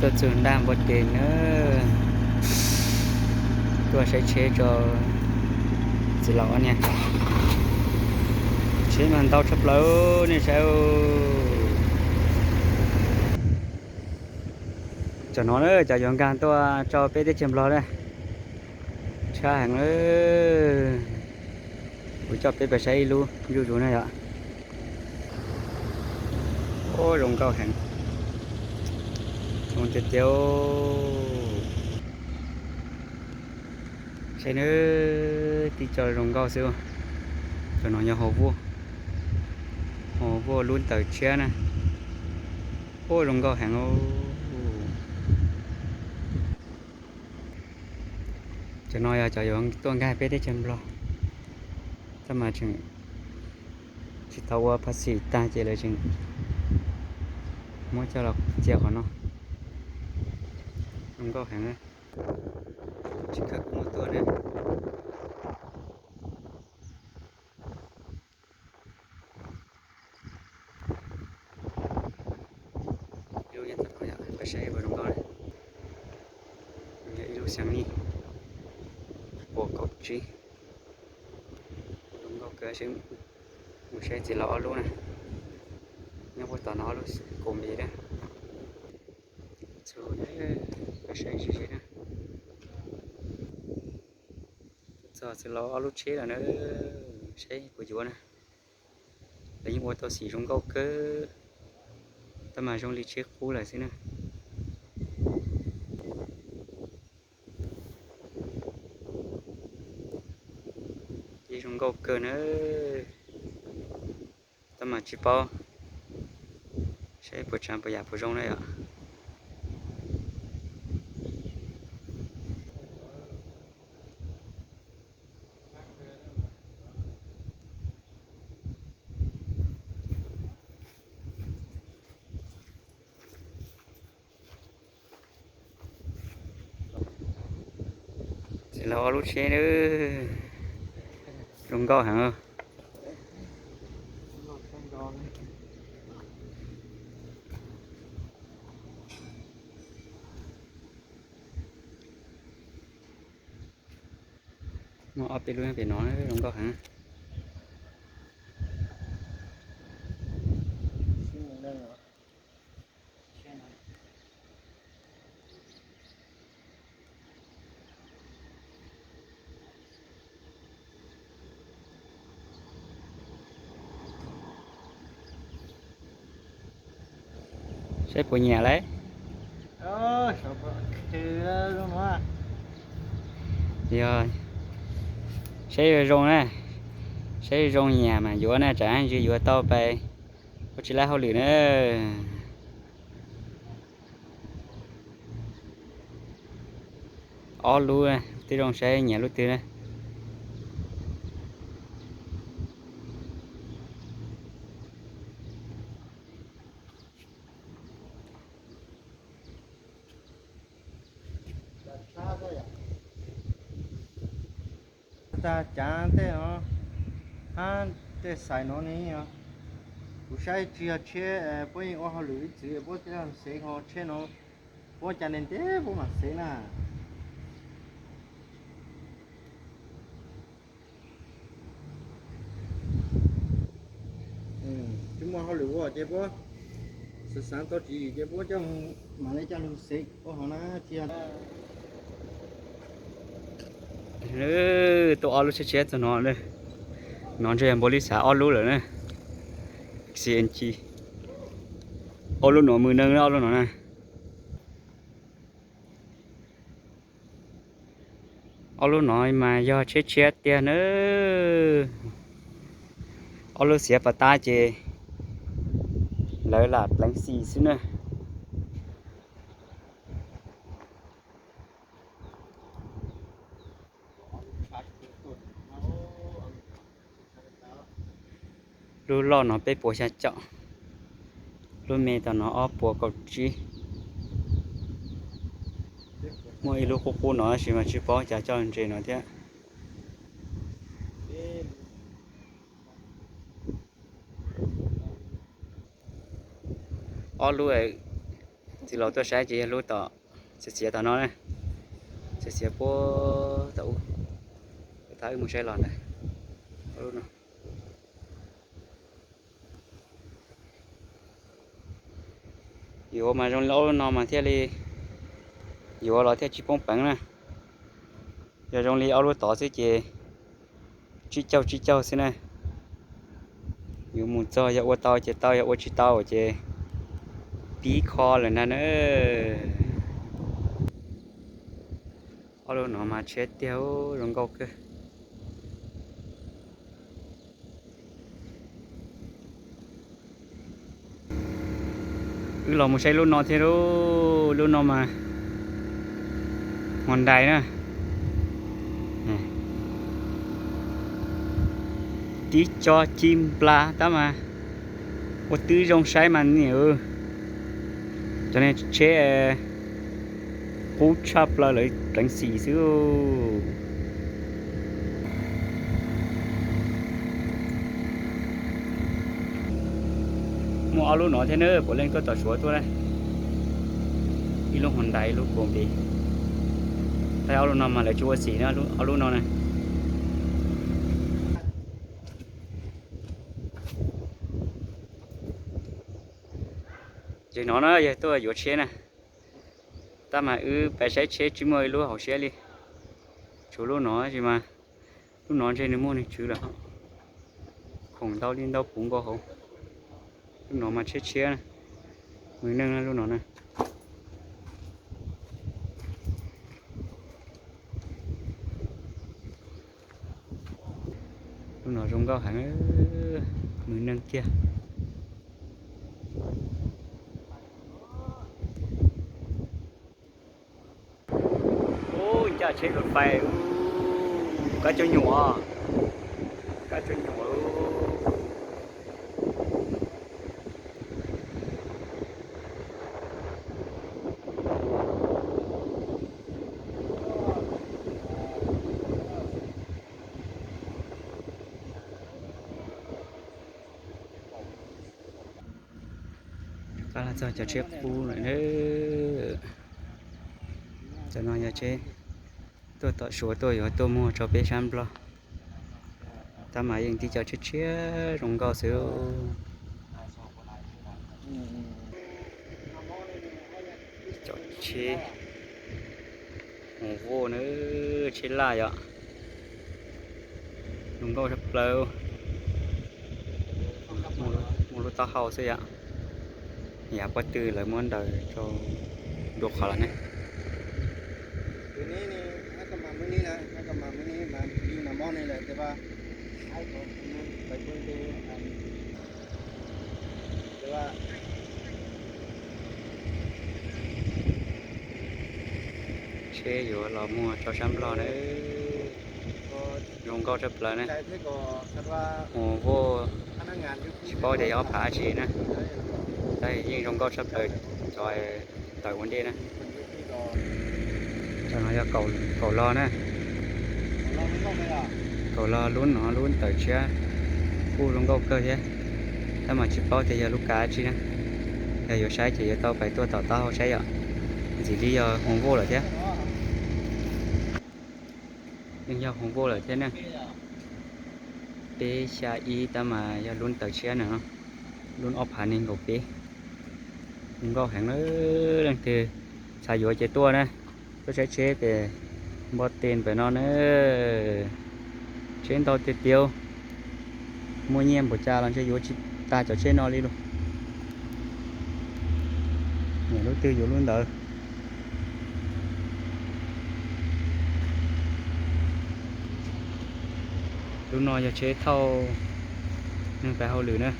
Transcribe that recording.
Tuaj txug ntaj npua tes na, tuaj saib tsheb tso txiv laus ob niag. Tsheb mas ntau tshaj plaws nej saib. Cov no na cov yuav nkag tuaj rau peb teb chaws Nplog na, tshab heev. Kuv coj peb pais saib ib lub zuj zus na yom. Ua zoo nkauj heev, zoo tiag tiag. Saib na, tib co zoo nkauj xwb. Cov no yog hauv vuag, hauv vuag lub ntawm tshiab na. Ua zoo nkauj heev. Cov no yog cov yuav tuaj nkag peb teb chaws Nplog, tab mas tseem tsis tau ua phaj xim tag ces lawv tseem muab coj los txiav qhov no. Zoo nkauj heev, tsis khawb kuv muab tuaj na. Ib lub nyob tom no yom, peb saib ua zoo nkauj na. Yog ib lub xeev nij puas kaum tsib. Zoo nkauj kawg, mus saib txiv laus ob lub na. Nyob puag tom no ob lub kaum npis na. Txhua, peb saib sib sib na. Txog txiv laus ob lub tsheb lawm na, saib puas yuav na. Lawv yeej ua tau xim zoo nkauj kawg, tab mas zoo li tsheb qub lawm xwb na. Yeej zoo nkauj kawg na, tab mas tsis paub saib puas tsav puas yam puas zoo na yom. Txiv laus ob lub tsheb na, zoo nkauj heev. Muaj ob peb lub nyob pem no zoo nkauj heev. Saib puas nyiam lauj. Yog, saib zoo na, saib zoo nyiam mas yuav na, tsam ntsis yuav tau pais ua tsis laib hauj lwm na. Ob lub, tib zoo saib nyiam lub twg na. Tag cav tej no, hab tej xais no ne, kuv saib tsis yog tsheb, puab yeej ua hauj lwm ib txwm, puab tej xev ho tsheb no, puab cas ntev ntev puab mam xev na. Tsis muaj hauj lwm ua ces puab xav xav tau tswv yim ces puab coj mam li coj lug xev ua hauv na tsis yog. Tuaj ob lub tshiab tshiab txog no, no ntshe yog npaum li xav ob lub lawm na. C N G. Ob lub no mus neeg ob lub no na. Ob lub no mas yog tshiab tshiab tiag na. Ob lub xiav pas tab ces lawv lam pleev xis xwb na. Lub loj no peb puas xya caum, lub me tom no ob puas kaum tsib. Muaj ib lub qub qub no tab sis mas tsis paub cas coj ntses no thiab. Ob lub, Txiv laus tuaj saib ces yog lub tom, xiav xiav tom no na, xiav xiav puag tom ub, tab wb mus saib los ntawd. Yuav mas zoo li ob lub no mas thiaj li yuav los thiaj tsis poob peev na. Yog zoo li ob lub tod xwb ces tsib caug tsib caug xwb na. Yuav mus txog yog ua tau ces tau, yog ua tsis tau ces pib kho lawm ntag na. Ob lub no mas tshiab tiag, zoo nkauj kawg. Wb los mus saib lub no thiab lauj, lub no mas Hyundai na. Tib co ci nplas tab mas ua tib zoo saib mas niam, cov niag tsheb qub tshaj plaws lawv pleev xim xwb. Muaj ob lub no thiab na, puav leej tuaj tom Suav tuaj na. Ib lub Hyundai, ib lub Combi. Tab ob lub no mas lawv tsis ua xim na, ob lub no na. Ces no na yog tuaj yuav tsheb na, tab mas wb pais saib tsheb tsis muaj ib lub haum siab li, tshuav lub no tsis mas, lub no ntshe nws muaj nws tswv lawm, khoom ntau li ntau puv nkaus hauv. Lub no mas tshiab tshiab, mus neej lub no na. Lub no zoo nkauj heev, mus neej kiag. Ub, ncaj tsheb lus fais, kab cuag nyuam, kab cuag nyuam. Qab los txog cov tsheb qub lawm. Cov no yog tsheb tuaj tom Suav tuaj yuav tuaj muag rau peb sab Nplog. Tab mas yeej tib co tshiab tshiab zoo nkauj xwb. Cov tsheb mus voj na, tsheb laj yom. Zoo nkauj tshaj plaws. Muaj lub taub hau xwb yom. Yav pob tw lawv muab ntaws rau dua qhov lawm ne. Tsheb yuav los muag rau sab Nplog na. Zoo nkauj tshaj plaws na. Mus voj tsis paub tias yog ob phav dab tsi na. Tab yeej zoo nkauj tshaj plaws cov tawm ua ntej na. Cov no yog kaum los na. Kaum los lub no lub tawm tshiab kuj zoo nkauj kawg thiab. Tab mas tsis paub tias yog lub kav dab tsi na. Yog yuav saib ces yuav tau pais tuaj tom taub hau saib yom. Ntxim li yog mus voj lawm thiab. Yeej yog mus voj lawm thiab na. Peb xya ib tab mas yog lub tawm tshiab na, lub ob phav nees nkaum peb. Zoo nkauj heev na, leej twg xav yuav ces tuaj na. Tuaj saib tsheb pem Npo Tes pem no na. Tsheb ntau tiag tiag. Muaj nyiaj npaum cas los ntshe yuav tsis tag cov tsheb no li lauj. Nyiam lub twg yuav lub ntawd. Lub no yog tsheb thauj neeg pais hauj lwm na.